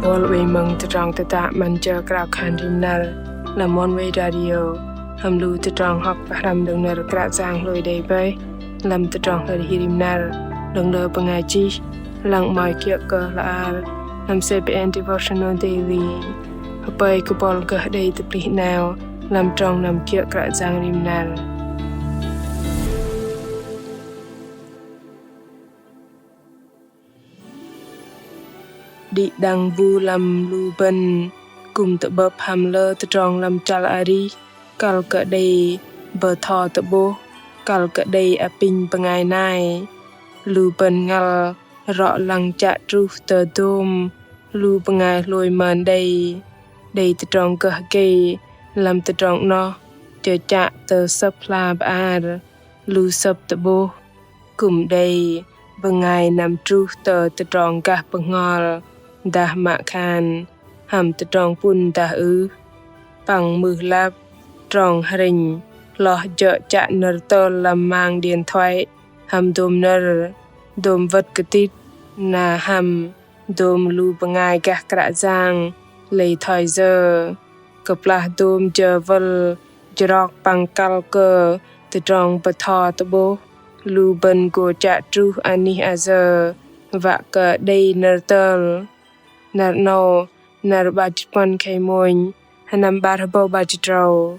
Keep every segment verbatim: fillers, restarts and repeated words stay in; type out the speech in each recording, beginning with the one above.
Bol wei mơ̆ng tơdrong tơtă 'Măn jơ krao khan rim năr lăm Oneway Radio hăm lu tơdrong hŏk pơhrăm đơ̆ng nơ̆r Kră Yang hlôi đei bơih lăm tơdrong hlôi rim năr đơ̆ng lơ bơngai chih lăng 'mơ̆i kiơ̆ kơ hla ar lăm CBN Devotional Daily. Hơpơi kơ bol gơh đei tơplih 'nao lăm trong năm kiơ̆ Kră Yang rim năr. Đĭ đăng bu lăm lu bơ̆n kư̆m tơ'bơ̆p hăm lơ tơdrong lăm chăl arih, kăl kơ đei bơtho tơ'bôh, kăl kơ đei apinh bơngai nai. Lu bơ̆n ngăl rŏ lăng chă truh tơ dôm lu bơngai hlôi mơn đei. Đei tơdrong gơh gei lăm tơdrong 'noh, chơchă tơ sơ̆p hla bơar, lu sơ̆p tơ'bôh. Kư̆m đei bơngai năm truh tơ tơdrong gah bơhngol dah mă khan hăm tơdrong pŭn dah ưh. Păng mưh lăp trong hrĕnh hloh jơ̆ chă nơ̆r tơl lăm mang điện thoại hăm dôm nơ̆r, dôm wơ̆t kơtĭt na hăm dôm lu bơngai gah Kră Yang lei thoi yơ. Kơplah dôm jơ wơl jrok păng kăl kơ tơdrong bơtho tơ'bôh, lu bơ̆n gô chă truh anih ayơ wă kơ đei nơ̆r tơl. Năr 'nâu, năr 'bar jĭt puăn khei mônh, sơnăm 'bar hơbâu 'bar jĭt tơdrâu.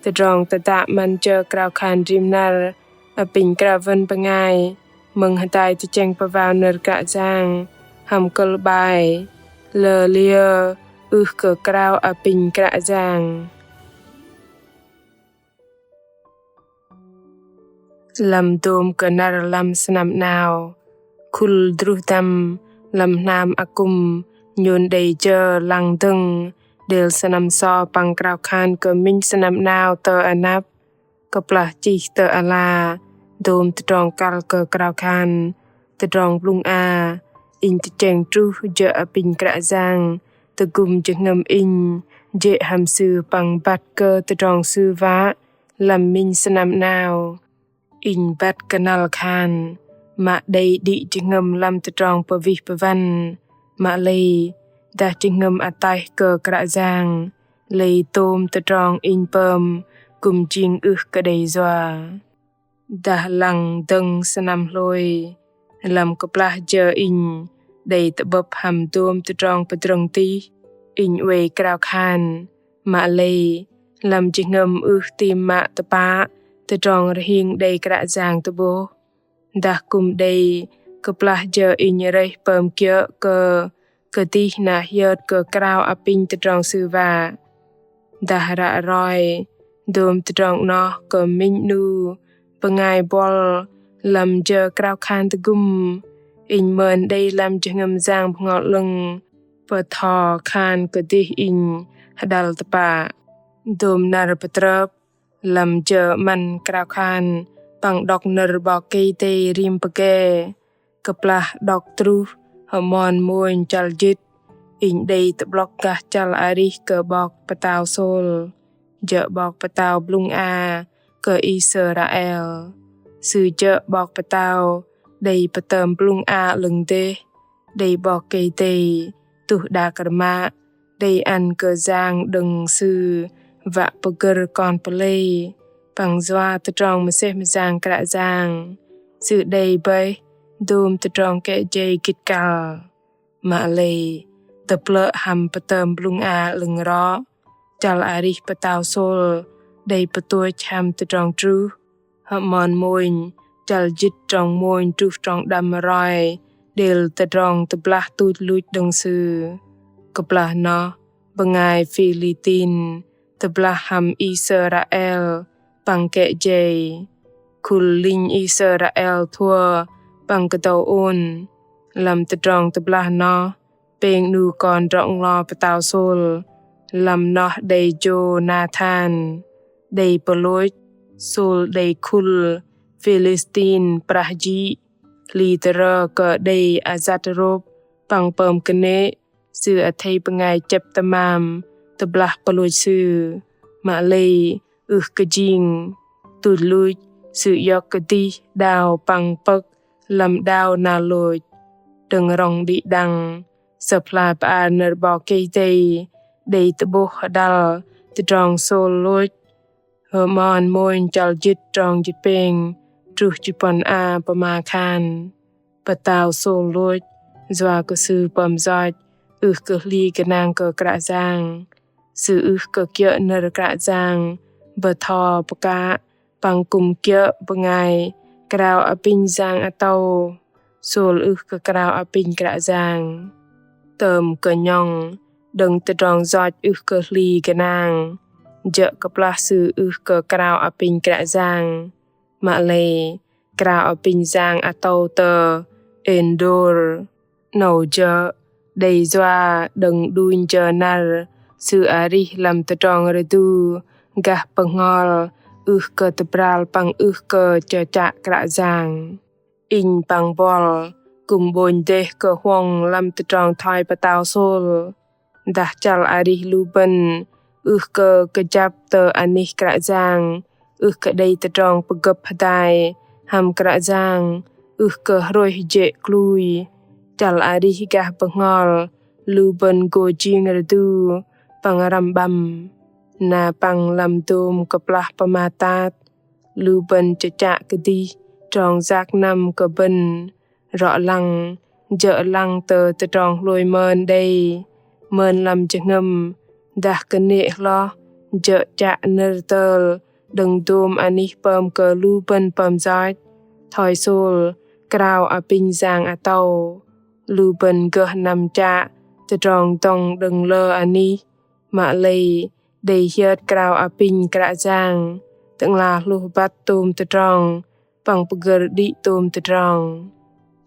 Tơdrong tơtă 'Măn jơ krao khan rim năr apinh krao wơ̆n bơngai mơ̆ng hơdai tơchĕng pơwao nơ̆r Kră Yang hăm kơ̆l 'bai: Lơ liơ ưh kơ krao apinh Kră Yang. Lăm dôm kơ năr lăm sơnăm 'nao, khul druh dăm lăm hnam akŭm nhôn đei jơ lăng dơ̆ng đêl sơnăm so păng krao khan kơ minh sơnăm 'nao tơ anăp. Kơplah chih tơ ala dôm tơdrong kăl kơ krao khan, tơdrong blŭng a, inh tơchĕng truh jơ̆ apinh Kră Yang tơgŭm jơhngơ̆m inh jê̆ hăm Sư păng băt kơ tơdrong Sư wă lăm minh sơnăm 'nao. Inh băt kơnăl khan mă đei đĭ jơhngơ̆m lăm tơdrong pơwih pơwăn, mă lei dah jơhngơ̆m ataih kơ Kră Yang, lei tôm tơdrong inh pơm kư̆m jing ưh kơ đei yua. Dah lăng dơ̆ng sơnăm hlôi, lăm kơplah jơ inh đei tơ'bơ̆p hăm dôm tơdrong pơdrơ̆ng tih, inh oei krao khan, mă lei lăm jơhngơ̆m ưh tam mă tơpă tơdrong rơhing đei Kră Yang tơ'bôh. Dah kư̆m đei kơplah jơ inh rơih pơm kiơ̆ kơ kơdih na hiơt kơ krao apinh tơdrong Sư wă. Dah ră roi dôm tơdrong 'noh kơ minh 'nu bơngai bol lăm jơ krao khan tơgŭm, inh mơn đei lăm jơhngơ̆m Yang Bơhngol 'Lơ̆ng bơtho khan kơdih inh hơđăl tơpă. Dôm năr pơtrơp lăm jơ 'măn krao khan păng đŏk nơ̆r 'Bok Kei-Dei rim pơgê. Kơplah đŏk truh hơmon mônh chăl jĭt, inh đei tơ'blŏk gah chăl arih kơ 'bok pơtao Sôl, jơ̆ 'bok pơtao blŭng a kơ Israel. Sư jơ̆ 'bok pơtao đei pơtơm blŭng a 'lơ̆ng dêh, đei 'Bok Kei-Dei tuh đak rơmă, đei ăn kơ yang đơ̆ng sư wă pơgơ̆r kon pơlei păng yua tơdrong mơsêh mơyang Kră Yang. Sư đei bơih dôm tơdrong kĕ jei gĭt kăl. Mă lei tơplơ̆ hăm pơtơm blŭng a 'lơ̆ng rŏ, chăl arih pơtao Sôl đei pơtôch hăm tơdrong truh. Hơmon mônh chăl jĭt trong mônh truh trong đăm roi đêl tơdrong tơblah tuch luch đơ̆ng sư. Kơplah noh bơngai Philistin tơblah hăm Israel păng kĕ jei. Khul linh Israel thua păng kơdâu ôn. Lăm tơdrong tơblah noh pêng 'nu kon drŏ-nglo pơtao Sôl, lăm noh đei Jônathan, đei pơlôch Sôl đei khul Philistin prah jĭ. Hli tơrơ kơ đei ayăt rôp păng pơm kơnê̆, sư athei bơngai chĕp tơmam tơblah pơlôch sư. Mă lei ưh kơ jing, tuch luch sư iŏk kơdih đao păng pơ̆k lăm đao na lôch. Đơ̆ng rŏng đĭ đăng Sơ̆p hla bơar nơ̆r 'Bok Kei-Dei đei tơ'bôh hơdăl tơdrong Sôl lôch. Hơmon mônh chăl jĭt trong jĭt pêng truh jĭt puăn a pơma khan: Pơtao Sôl lôch, yua kơ sư pơm yoch ưh kơ hli gơnang kơ Kră Yang. Sư ưh kơ kiơ̆ nơ̆r Kră Yang bơtho pơkă, păng kư̆m kiơ̆ bơngai krao apinh yang atâu. Sôl ưh kơ krao apinh Kră Yang. Tơm kơnhŏng đơ̆ng tơdrong yoch ưh kơ hli gơnang, jơ̆ kơplah sư ưh kơ krao apinh Kră Yang. Mă lei krao apinh yang atâu tơ Êndôr. 'Nâu jơ̆ đei yua đơ̆ng đunh jơ năr sư arih lăm tơdrong rơdu gah bơhngol ưh kơ tơbral păng ưh kơ chơchă Kră Yang. Inh păng buăl kư̆m 'bônh dêh kơ huŏng lăm tơdrong thoi pơtao Sôl. Dah chăl arih lu bơ̆n ưh kơ kơjăp tơ anih Kră Yang, ưh kơ đei tơdrong pơgơ̆p hơdai hăm Kră Yang, ưh kơ hrôih jê̆ klui, chăl arih gah bơhngol lu bơ̆n gô jing rơdu păng răm 'băm. Na păng lăm dôm kơplah pơmat tat, lu bơ̆n chơchă kơdih trong yak năm kơ bơ̆n. Rŏ lăng, jơ̆ lăng tơ tơdrong hlôi mơn đei. Mơn lăm jơhngơ̆m, dah kơnê̆ hloh, jơ̆ chă nơ̆r tơl đơ̆ng dôm anih pơm kơ lu bơ̆n pơm yoch. Thoi Sôl krao apinh yang atâu, lu bơ̆n gơh năm chă tơdrong dŏng đơ̆ng lơ anih. Mă lei đei hiơt krao apinh Kră Yang, Tơ'ngla hlôh băt tôm tơdrong păng pơgơ̆r đĭ tôm tơdrong.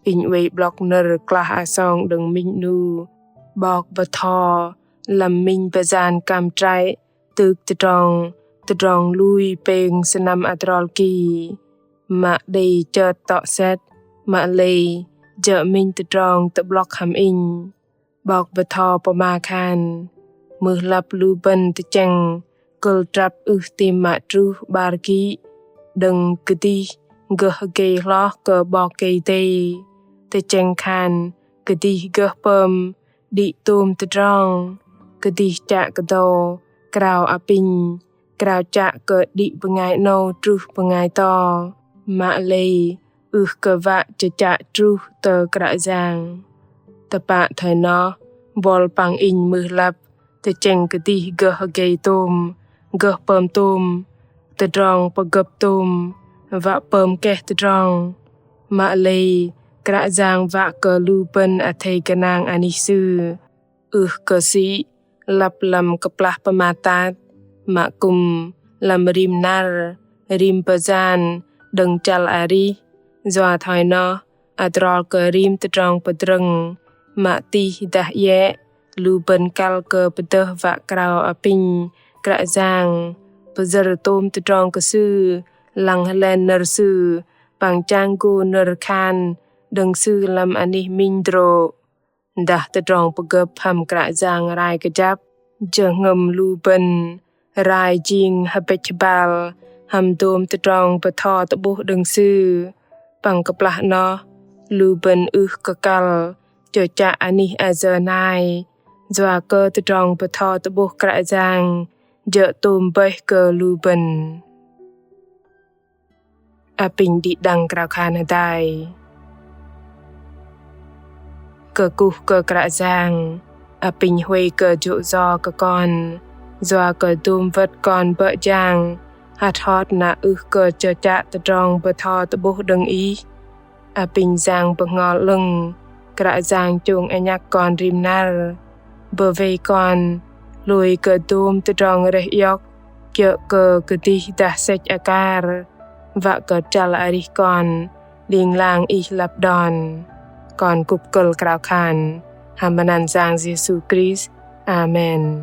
Inh oei 'blŏk nơ̆r klah asong đơ̆ng minh 'nu 'Bok bơtho lăm minh bơyan Kam Trăi tŭk tơdrong, tơdrong lui pêng sơnăm adrol ki. Mă đei chơt tŏ sĕt, mă lei jơ̆ minh tơdrong tơ'blŏk hăm inh. 'Bok bơtho pơma khan: Mưh lăp lu bơ̆n tơchĕng kơ̆l trăp ưh tam mă truh 'bar kĭ đơ̆ng kơdih gơh gei hloh kơ 'Bok Kei-Dei. Tơchĕng khan kơdih gơh pơm đĭ tôm tơdrong, kơdih chă kơdâu krao apinh, krao chă kơ đĭ bơngai 'nâu truh bơngai to, mă lei ưh kơ wă chơchă truh tơ Kră Yang. Tơpă thoi noh, buăl păng inh mưh lăp tơchĕng kơdih gơh gei tôm, gơh pơm tôm tơdrong pơgơ̆p tôm, wă pơm keh tơdrong. Mă lei Kră Yang wă kơ lu bơ̆n athei gơnang anih Sư. Ưh kơ sĭ lăp lăm kơplah pơmat tat, mă kư̆m lăm rim năr, rim bơyan đơ̆ng chăl arih. Yua thoi noh, adrol kơ rim tơdrong pơdrơ̆ng, mă tih dah iĕ, lu bơ̆n kăl kơ pơdơh wă krao apinh Kră Yang, pơyơ̆r tôm tơdrong kơ Sư, lăng hơlen nơ̆r Sư, păng chang gô nơ̆r khan đơ̆ng Sư lăm anih minh hơdrô̆. Dah tơdrong pơgơ̆p hăm Kră Yang rai kơjăp, jơhngơ̆m lu bơ̆n rai jing hơbĕch hơbal hăm dôm tơdrong bơtho tơ'bôh đơ̆ng Sư. Păng kơplah noh, lu bơ̆n ưh kơ kăl chơchă anih ayơ nai, yua kơ tơdrong bơtho tơ'bôh Kră Yang jơ̆ tôm bơih kơ lu bơ̆n. Apinh đĭ đăng krao khan hơdai. Kơkuh kơ Kră Yang, apinh huay kơ jô̆ yo kơ kon, yua kơ dôm wơ̆t kon bơ̆ jang hăt hot na ưh kơ chơchă tơdrong bơtho tơ'bôh đơ̆ng Ih. Apinh Yang Bơhngol 'Lơ̆ng, Kră Yang chông anhăk kon rim năr, bơwei kon hlôi kơ dôm tơdrong rơih iŏk, kiơ̆ kơ kơdih dah sĕch akar, wă kơ chăl arih kon ling lang Ih lăp đon. Kon kŭp kơ̆l krao khan hăm anăn Yang Yêsu Krist. Amen.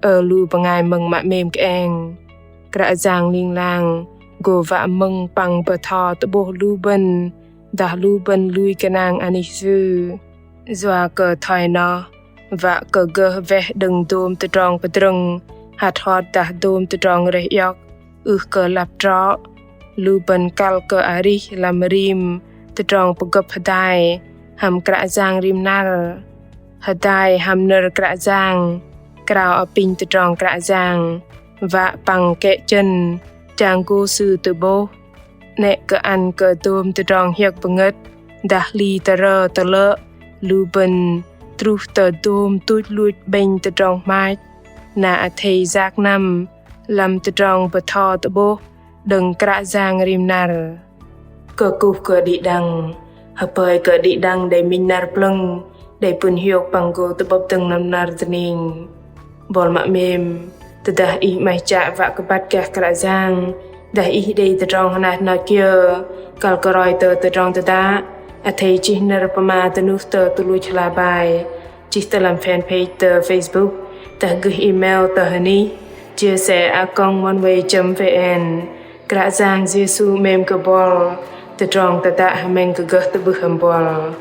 Ơ lu bơngai mơ̆ng mă 'mêm kơeng, Kră Yang ling lang gô wă mơ̆ng păng bơtho tơ'bôh lu bơ̆n, dah lu bơ̆n lui gơnang anih Sư. Yua kơ thoi noh, wă kơ gơh weh đơ̆ng dôm tơdrong pơdrơ̆ng, hăt hot dah dôm tơdrong rơih iŏk, ưh kơ lăp trŏ, lu bơ̆n kăl kơ arih lăm rim tơdrong pơgơ̆p hơdai hăm Kră Yang rim năr. Hơdai hăm nơ̆r Kră Yang krao apinh tơdrong Kră Yang wă păng kĕ chơ̆n chang gô Sư tơ'bôh. 'Nĕ kơ ăn kơ dôm tơdrong hiơ̆k bơngơ̆t dah hli tơrơ tơlơ̆ lu bơ̆n truh tơ dôm tuch luch 'bĕnh tơdrong hmach, na athei yak năm lăm tơdrong bơtho tơ'bôh đơ̆ng Kră Yang rim năr. Kơkuh kơ đĭ đăng, hơpơi kơ đĭ đăng đei minh năr plơ̆ng, đei pŭn hiôk păng gô tơ'bơ̆p dơ̆ng năm năr dơning. Buăl mă 'mêm, tơdah ih 'maih chă wă kơ băt gah Kră Yang, dah ih đei tơdrong hơnat hơnot kiơ, kăl kơ roi tơ tơdrong tơdă, athei chih nơ̆r pơma dơnuh tơ tơluch hla bai, chih tơ lăm fanpage tơ Facebook, dah gưh email tơ hơnih chia sẻ a còng oneway chấm vn. Kră Yang Yêsu 'mêm kơ buăl, tơdrong tơdă hơmĕng kơ gơh tơ'bưh hăm buăl.